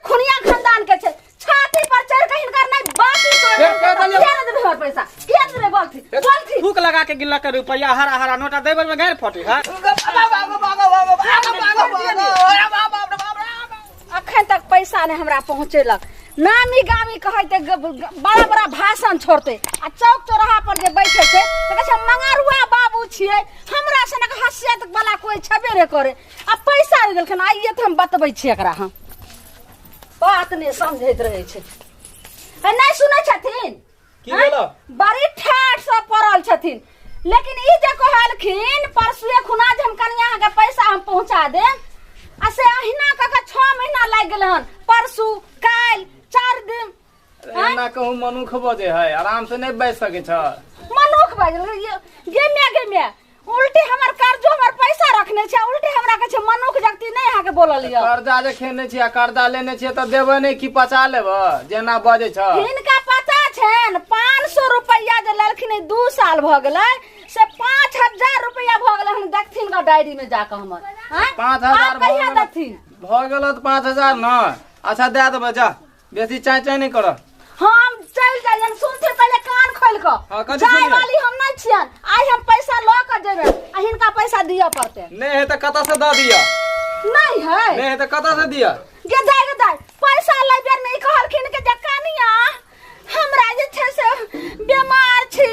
खुनिया खानदान के छै छाती पर चढ़ के हिनकर नहीं बाती तोड़ फेर कह देलियै। किया नहीं देबै हमर पैसा किया नहीं देबै बोलथी बोलथी थूक लगा के गिनलक रुपया हरा हरा नोटा देबै में गैर फटी है अखन तक पैसा नहीं हमरा पहुँचेलक नामी गामी कहै ते बड़ा बड़ा भाषण छोड़ते आ चौक चौराहा पर जे बैठे छै तऽ कहै छै मंगरुआ बाबू छियै हमरा सनक हसियत वाला कोई छेबे नहि करे आ पैसा नहि देलखिन आइए तऽ हम बतबै छियै एकरा हम बात नहि समझैत रहै छै आ नहि सुनै छथिन की भेलो? बड़ी ठाठ से पड़ल छथिन लेकिन ई जे कहलखिन परसुए खुना जे हम कनिया अहाँके पैसा हम पहुंचा देब आ से अहिना कऽ के 6 महीना लागि गेल हन परसू काल्हि 4 दिन अरे एना कहूँ मनुख बजे है आराम से नहीं बैठ सके छ मनुख बाजल गे माय गे माय उल्टे हमर कर्जो हमर पैसा रखने छै उल्टे हमरा कहै छै मनुख जगती नहि अहाँके बोलल यऽ कर्जा जे खेने छियै आ कर्जा लेने छियै तऽ देबै नहि की पचा लेबै जेना बजै छ हिनका पता छनि 500 रुपैआ जे लेलखिन ई 2 साल भऽ गेलै से 5000 रुपैआ भऽ गेलै हन देखथिन ग डायरी में जाकऽ हमर आँय? 5000 आब कहिया भऽ गेलै। देथिन भऽ गेल तऽ 5000 ने अच्छा दए देबै जा बेसी चाय चाय नहीं कर हम चल जाइयन सुनथिन पहिले कान खोल कऽ हाँ, कथी जाय सुनियै? वाली हम नहीं छियन आइ हम पैसा लऽ कऽ जेबै आ हिनका पैसा दिअ पड़तै नहीं है तो कतऽ से दऽ दिअ नहीं है नहीं है तो कतऽ से दिअ गे जाय गे जाय पैसा लै बेर में ई कहलखिन कि जे कनिया हमरा जे छै से बीमार छी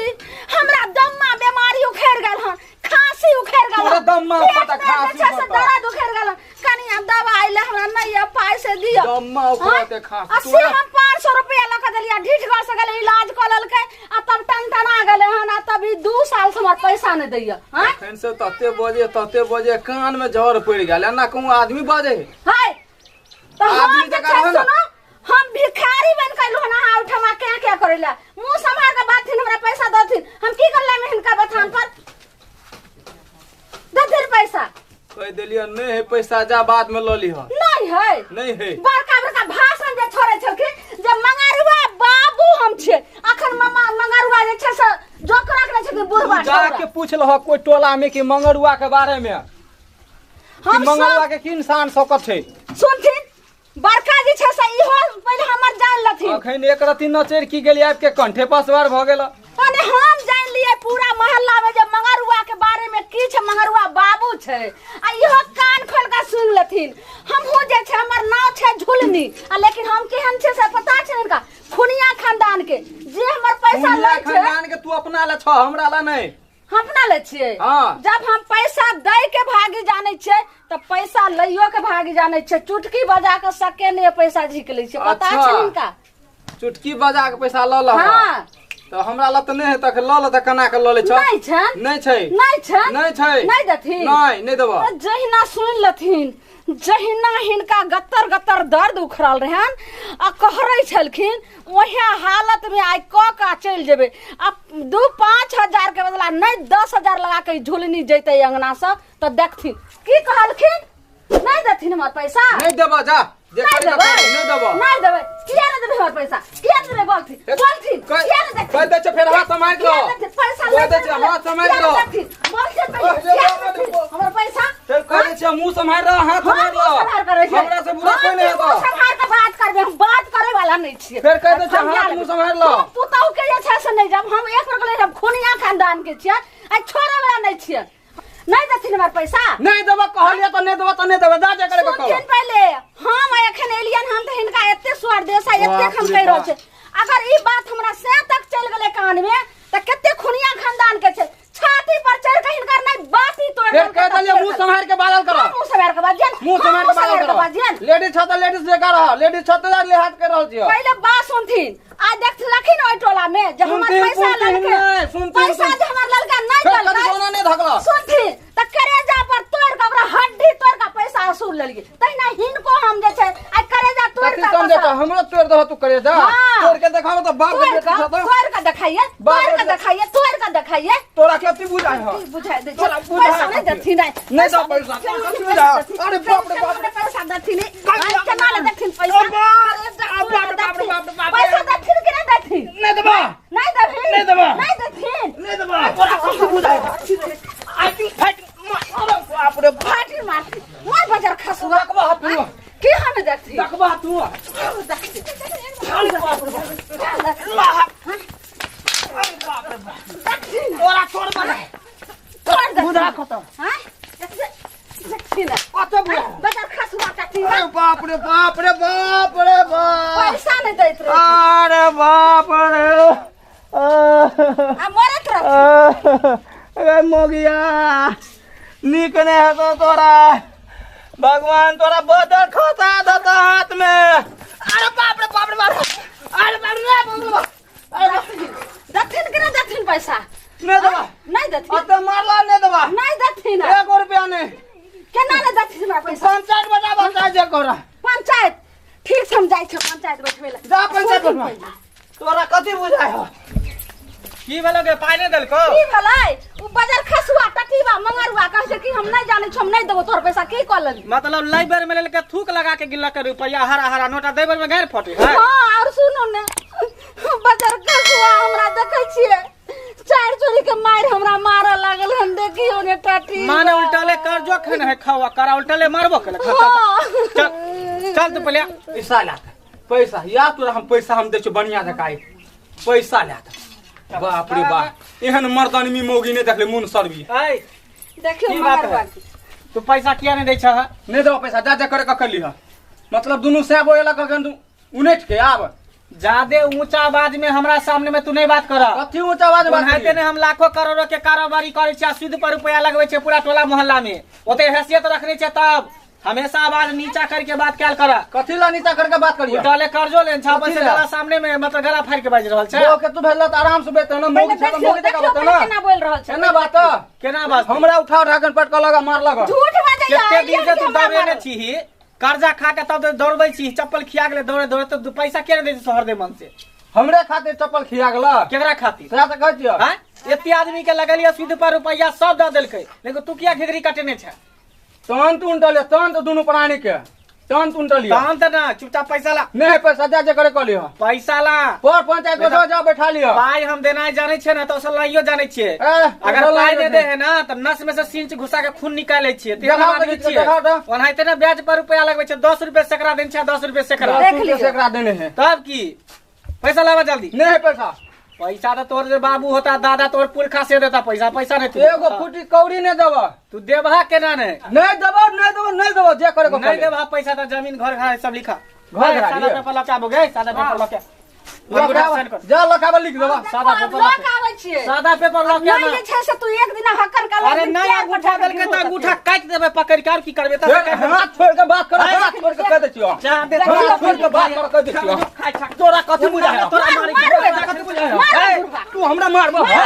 हमरा दम्मा बीमारी उखड़ि गेल हन खांसी उखड़ि गेल तोरा हन दम्मा पेट पता में जे खांसी छै से पता। दर्द उखड़ि गेल हन कनिया दवाई ले हमरा नहीं है पाई से दिअ दम्मा उखड़ते खांसी। आ से हम 500 रुपया लऽ के देलियै ढीठ घर से गेलै इलाज कऽ लेलकै आ तब टनटना गेलै हन आ तब ई 2 साल से हमर पैसा नहि दैया हैं एखन से तते बजे तते बजे कान में जर पड़ि गेल एना कहूँ आदमी बजे है हाय तऽ हम आदमी जे जकाँ छै रहू ने। सुनो हम भिखारी बन के अइलहुँ हन अहाँ ओहिठमा क्या क्या करै लए मुँह सम्हार के बाथिन हमरा पैसा दथिन हम की करले हिनका बथान पर दथिन पैसा कहि देलियै नहि है पैसा जा बाद में लऽ लिह नहीं है नहीं है बड़का बड़का भाषण जे छोड़े छलखिन जे मंगरुआ बाबू हम छियै अखन मामा मंगरुआ जे छै से जोक रखने छथिन बुढ़वा जा के पूछ लह कोई टोला में कि मंगरुआ के बारे में कि हम मंगरुआ सब के की इंसान शौकत छै सुनथिन बड़का जे छै से इहो पहिले हमर जान लथिन अखन एक रति नचैर की गेली आबि के कंठे पसवार भऽ गेल माने हम जान लिए पूरा मोहल्ला में जे मंगरुआ के बारे में की छै मंगरुआ बाबू छै आ इहो कान खोल के सुन लेथिन हमहूँ जे छै हमर नाव छै झुलनी आ लेकिन हम केहन छै से पता छै हिनका खुनिया खानदान के जे हमर पैसा खुनिया लै छै खानदान के तू अपना ला छ हमरा ला नहीं हम अपना लै छियै हाँ। जब हम पैसा दै के भागी जानै छियै तऽ पैसा लैयो के भागी जानै छियै चुटकी बजा के सके नहि पैसा झीक लै छियै पता अच्छा। छै हिनका चुटकी बजा के पैसा लऽ लह हाँ तऽ हमरा लग तऽ नहि है तक लऽ लऽ तऽ केना के लऽ लै छ नहि छनि नहि छै नहि छनि नहि छै नहि देथिन नहि नहि देबऽ तऽ जहिना सुनि लेथिन जहिना हिनका गत्तर गत्तर दर्द उखड़ल रहन आ कहरै छलखिन ओहे हालत में आइ कऽ कऽ चलि जेबै आ 2 5 हजार के बदला नहि 10,000 लगा के ई झुलनी जैतै अंगना से तऽ देखथिन की कहलखिन नहि देथिन हमर पैसा नहि देबऽ जा जे नहि करी देबै नहि देबऽ नहि देबै किया नहि देबै हमर पैसा किया नहि देबै बोलथिन बोलथिन किया नहि देथिन कहि दै छै फेर हाथ सम्हारि किया लऽ नहि देथिन? पैसा कहि नहि दै छै देबै। हाथ सम्हारि किया लऽ नहि देथिन? बोलथिन पहिले, ओह, किया नहि देथिन? हमर पैसा फेर कहि दै छै मुँह सम्हारि रह हाथ हम सम्हारि मुँह सम्हार करै लऽ छै। हमरा से बुरा हम कोई नहि मुँह हेतौ सम्हार के बात करबै हम बात करे वाला नहि छियै फेर कहि दै छै, हम हाथ जान मुँह सम्हारि लऽ। हम पुतहु के जे छै से नहि जब हम एक बेर गेलै हम खुनिया खानदान के छियै आ छोड़े वाला नहि छियै नहि देथिन हमर पैसा नहि देबऽ कहलियै तऽ नहि देबऽ तऽ नहि देबऽ जा जे करे के सुनथिन कर पहिले हम एखन एलियन हम तऽ हिनका एते स्वर देश एते बाप हम रे कहि रहल बाप। छी अगर ई बात हमरा से तक चलि गेलै कान में तऽ कते खुनिया खानदान के छै छाती पर चढ़ के हिनकर नहीं बाती तोड़ फेर कह देलियै मुंह सम्हारि के बाजल कर मुंह सम्हार के बाजियन मुंह सम्हारि के बाजल के बाजियन कर लेडीज छ तऽ लेडीज जेकाँ रह लेडीज छ तऽ लिहाज कर रहल छियै पहिले बात सुनथिन आ देखलखिन ओहि टोला में जे हमर सुनथिन, पैसा सुनथिन ललकै नहि, सुनथिन, पैसा सुनथिन। जे हमर ललका नहीं फेर कभी देलकै सोना नहि धकलक सुनथिन तऽ करेजा पर तोड़ के ओकरा हड्डी तोड़ के पैसा वसूल लेलियै तहिना हिनको हम जे छै आइ करेजा तोड़ कथी के समझे पैसा- तऽ हमरो तोड़ दह तू करे जा हाँ। तोड़ के देखाब तऽ बाप के तोड़ बेटी के छ तऽ तोड़ के देखाइए बाप तोड़ रे के देखाइए तोड़ के देखाइए तोरा कथी बुझाइ ह की बुझाइ दै छै तोरा बुझाइ पैसा नहि कथी? देथिन आइ नहि दऽ पैसा, तोरा कथी बुझाइ? अरे बाप रे बाप रे। पैसा देथिन आइ केना ले देथिन पैसा अरे बाप, अरे बाप रे बाप रे बाप रे बाप रे। पैसा देथिन कि नहि देथिन नहि देबा नहीं देथिन नहीं देबा। नहीं देथिन नहि देबा तोरा कथी बुझाइ ह I fight अरे बाप रे फाटी मार मार बाजार खसुआ देखबा तू की हमें देखथिन देखबा तू तोरा छोड़ बना तोड़ दे बुधा खतम हाँ देखी ना कत बुढ़ा बजार खसुआ चाची अरे बाप रे बाप रे बाप रे बाप पैसा नहीं दैत रहे अरे बाप रे आ मरत रह अरे मोगिया नीक नहीं हेतो तोरा भगवान तोरा बदल खसा देता हाथ में अरे बाप रे बाप रे बाप रे अरे बाप रे बाप रे बाप अरे बाप दथिन कि नहीं दथिन पैसा नहीं देबा नहीं दथिन अते मारला नहीं देबा नहीं दथिन एको रुपया नहीं केना नहीं दथिन हमरा पैसा पंचायत बता बता जे कोरा पंचायत ठीक से हम जाइ छै पंचायत बैठबै लए जा पंचायत बैठबै। तोरा कथी बुझाय हो की भेलो गे पाइ नहि देलको की भेलै उ बजार खसुआ टटीबा मंगरुआ कहै छै कि हम नहीं जानै छी हम नहीं देबो तोहर पैसा की कऽ लेली मतलब लै बेर में लेलके थूक लगा के गिनलक रुपया हरा हरा नोटा दै बेर में गैर फटे है हाँ और सुनू ने बजार खसुआ हमरा देखै छियै चारि चोरी के मारि हमरा मारऽ लागल हन देखियौ ने टटी माने उल्टले कर्जो खन है खावा करा उल्टले मारबो केलक हाँ। चल चल तू पहले पैसा ला पैसा या तोरा हम पैसा हम दै छियौ बढ़िया जकाँ आइ। पैसा ला दे बाप रे बाप एहन मर्दानमी मौगी नहि देखले मुन सरबी ऐ देखियौ की बात मंगरुआ है? तू पैसा किया नहीं दै छह नहि देबो पैसा जा जा करे ककर लिह मतलब दुनू सैब होए कखन तू उनैठ के आब ज्यादे ऊंचा आवाज में हमरा सामने में तू नहीं बात कर कथी ऊंचा आवाज बात ओनाहिते करियै? ने हम लाखों करोड़ों के कारोबारी करे छियै आ सूद पर रुपया लगबै छियै पूरा टोला मोहल्ला में ओते हैसियत रखने छियै तब हमेशा आवाज नीचा करके बात कैल कर कथी ला नीचा करके बात करियै उल्टले कर्जो लेन छा कथी से ला? गला सामने में मतलब गला फाड़ के बाजि रहल छै बो के तू भेजला तऽ आराम से बेचते ना मौगी पहिले छै तऽ मौगी देखियौ देखा देखियौ बता पहिले ना केना बोलि रहल छै केना बात केना बात हमरा उठा उठा के पटका लगा मार लगा झूठ बाजैया कते दिन से तू हमरा दौड़ेने मारल। छीही कर्जा खा के तब दौड़बै छी चप्पल खिया गेलै दौड़े दौड़े तो पैसा किया नहि दै छै शहर दे मन से हमरे खातिर चप्पल खिया गेला केकरा खातिर सएह तऽ कहै छियै आँय? एते आदमी के लगलियै सूद पर रुपैआ सब दऽ देलकै लेकिन तू किया घिघरी कटेने छै तहन तू उनटलियै तहन तऽ दुनू प्राणी के तहन तू उनटलियै तहन तऽ ना चुपचाप पैसा ला नहि पैसा जा जे करे कऽ लिह पैसा ला पर पंचायत में जा बैठा लिह पाई हम देनाइ जानै छियै ना तऽ ओसल लाइयो जानै छियै ए, अगर ओसल पाई लाइयो दे दे है ना तऽ नस में से सिंच घुसा के खून निकालै छियै तेहन देखाउ आदमी तऽ, छियै देखाउ तऽ। ओनाहिते ने ब्याज पर रुपया लगबै छै 10 रुपए सैकड़ा देने छै 10 रुपए सैकड़ा देख लियौ। से एकरा देने है तब की पैसा लाबा जल्दी नहीं है पैसा पैसा तो तोर जे बाबू होता दादा तोर पुरखा से देता पैसा पैसा नहीं तू एगो फूटी कौड़ी नहीं देबो तू देबहा केना नहीं नहीं देबो नहीं देबो नहीं देबो जे करे को नहीं देबहा पैसा तो जमीन घर घर सब लिखा घर घर सादा लिए। पेपर लके आबो गे सादा पेपर लके अंगूठा साइन कर जा लखाबे लिख देबो सादा देखो, पेपर आब लके लोक आबै छियै सादा पेपर लके नहीं आना जे छै से तू एक दिना हक्कर का अरे नहीं अंगूठा देलकै तऽ अंगूठा काटि देबै पकड़ि के और की करबै तऽ हे, हाथ छोड़ के बात कर हाथ छोड़ के कह दै छियो जा दे हाथ छोड़ के बात कर कह दै छियो तोरा कथी बुझाय है? तोरा मार, मारी मार, तोरा कथी बुझाय है? मार, ए, बुढ़बा। तू हमरा मारबो है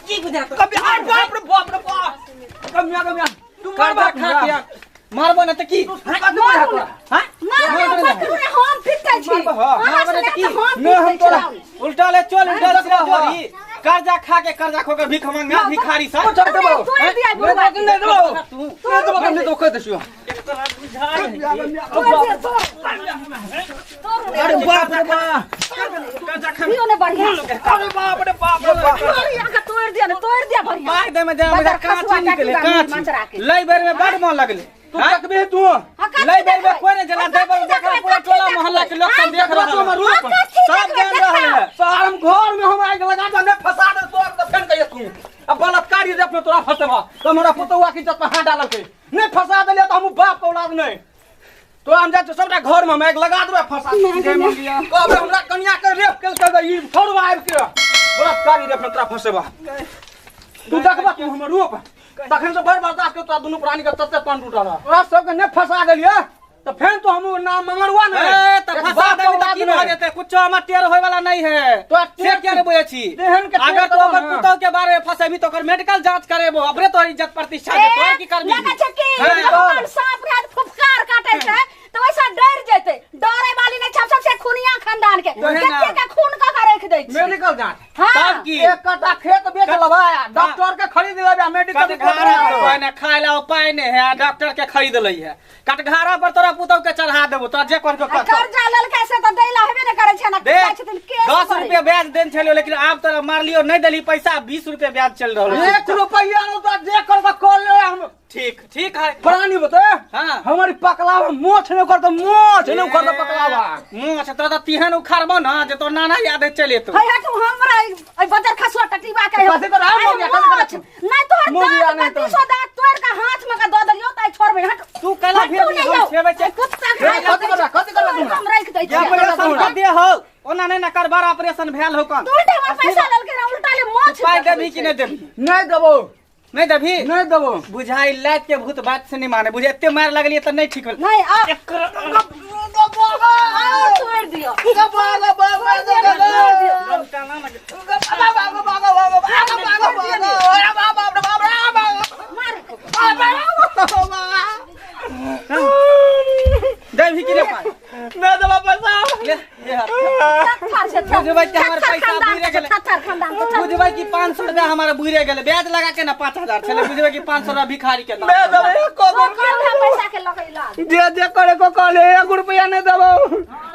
की बुझाय तोरा? कभी अरे बाप रे बाप रे बाप कमिया कमिया तू कर्जा मारबो खा के मारबो ना तऽ की कथी बुझाय तोरा हाँ? मार पकड़ू रे हम फिटै छी मारबो, हाँ। अहाँ मारबो से तऽ की? तऽ हम नहि, हम फिटै तोरा- छी उल्टा ले चल उल्टा देखो, ले हाँ। चोरी कर्जा खा के कर्जा खो के भीख मंगा भिखारी सब छोड़ देबो तोड़ दिया बुढ़बा के। नहीं देबो तू नहीं देबो नहीं देबो कह दै छियो तोड़ दिया, तोड़। तोड़ रे। अरे बाप रे बाप कर्जा खा दियौ ने बढ़िया अरे बाप रे बाप रे बाप तोड़ यहाँ तोड़ दिया ने तोड़ दिया बढ़िया पाइ दे में दे में बजार खसुआ काची निकले काटी काची मचरा के। लै बेर में बड़ मन लगले तू हाँ? तकबे तू हाँ, कथी लै बेर में देखबै? कोई नहीं जला हाँ, दे बेर कथी देख देखबै? पूरा कथी टोला मोहल्ला के लोग सब देख देखबै रहल तू हमर है रूप कथी सब देखबै? जान रहल है सार हम घर में हम आग लगा दे फंसा दे तोर तो फेन कहिए तू अब बलात्कारी रेप में तोरा फंसेबा तो हमरा पुतौआ की इज्जत पर हाथ डालल के नहीं फंसा देलिए तो हम बाप के औलाद नहीं तो हम जाइ छियै सबटा घर में हम आगि लगा देबै फंसा कहबै हमरा कनिया के रेप केलकै ई छोड़बा आबि के बलात्कारी रेप में तोरा फंसेबा तू देखबा तू हमर रूप तखन से बड़ बर्दाश्त के तोरा दुनू प्राणी के तते पान टूटल रह तोरा सबके नहि फंसा देलिए तऽ फेन तो हम नाम मंगरुआ नहि ए त एक फंसा बाप के देबी त औलाद की नहि। भऽ जेतै कुछो हमर टेर होय वाला नहीं है तोरा से टेर- किया नहीं बुझै छी तेहन के टेर अगर तू देबो अपन ना। पुतहु के बारे में फंसेबी तऽ ओकर मेडिकल जांच करेबो अपने तोहर इज्जत प्रतिष्ठा के तोहर की करबी लगै छै कि हाँ। भगवान सांप रहत फुफकार काटै छै तऽ वैसा डर जेतै डरे वाली नहि छै हम सबसे खुनिया खानदान के तोहे ना। कते के खून कऽ के राखि दै छी मेडिकल जांच हाँ तब की एक कट्ठा खेत बेच लेबै डॉक्टर के खरीद लेबै मेडिकल कटघारा पर पाइ नहि खाय ला उपाय नहि है डॉक्टर के खरीद लै है कटघारा पर तोरा पुतहु के चढ़ा देबो तोरा जे कर के आ कर कर्जा लेलकै से तऽ दै ला हेबे ने करै छै ना देख कहै छथिन केस दस रुपया ब्याज देन छलियो, लेकिन आब तोरा मारलियो नहीं देली पैसा, 20 रुपया ब्याज चल रहल है। एक रुपया नहीं तो जे कर तो कर ले हम। ठीक ठीक है। प्राणी बते। हाँ। हमारी पकलावा मोछ नहीं करता, मोछ नहीं करता पकलावा। मोछ तोरा तो तिहन उखाड़बो ना जे तोर नाना याद चले तो। है हट, हमरा ए बजर खसुआ टटीबा के कथी कर रहा है, मोगिया, कथी कर रहा? नहीं तोहर मोगिया दांत नहीं तो। 32 दांत तोड़ के हाथ में के दऽ देलियो त छोड़बे, हट। तू कैला हट, भेज तू नहीं हम जाओ। छेबै छै। कुत्ता हे, खाइ कथी कर रहा, कथी कर रहा तुम? हम राखि दै या छियै। ऑपरेशन कर दे हो, ओना नहीं ना करबार ऑपरेशन भेल हो कन। तू उल्टे हमर पैसा लेलकै ना, उल्टा ले मोछ पाइ देबही कि नहीं देबही? नहीं देबो। नहीं देबही? नहीं देबो। बुझाई लात के भूत बात से नहीं माने, बुझे एते मार लगलिए त नहीं ठीक भेल। नहीं आ और तोड़ दियो। देबही कि नहीं पाइ? नहीं देबो पैसा। ले ले हाथ। थर से थर। बुझबै कि हमर थर पैसा खानदान बुझे के गेलै। थर खानदान के थर। बुझबै कि 500 रुपया हमारा बुझे गेलै, ब्याज लगा के ना 5000 छलै, बुझबै कि 500 रुपया भिखारी के दाम। नहीं देबो एको ओ कर था पैसा के लगे इलाज। जे जे करे को कहले एक रुपया नहीं देबो,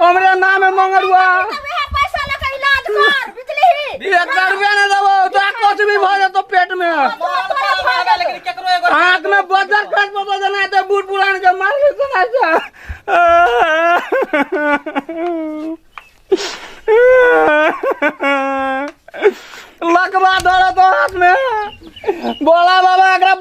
हमरे नाम है मंगरुआ। तब इहे पैसा लके इलाज कर, बुझलिही? एक रुपया नहीं देबो, तोरा कुछ भी भ जेतो पेट में। लेकिन केकरो एगो आँख में बजर खस पड़तो जेना ते बूढ़ पुरान के मार के सुना छै। लकवा धरत हाथ में। बोला बाबा एकरा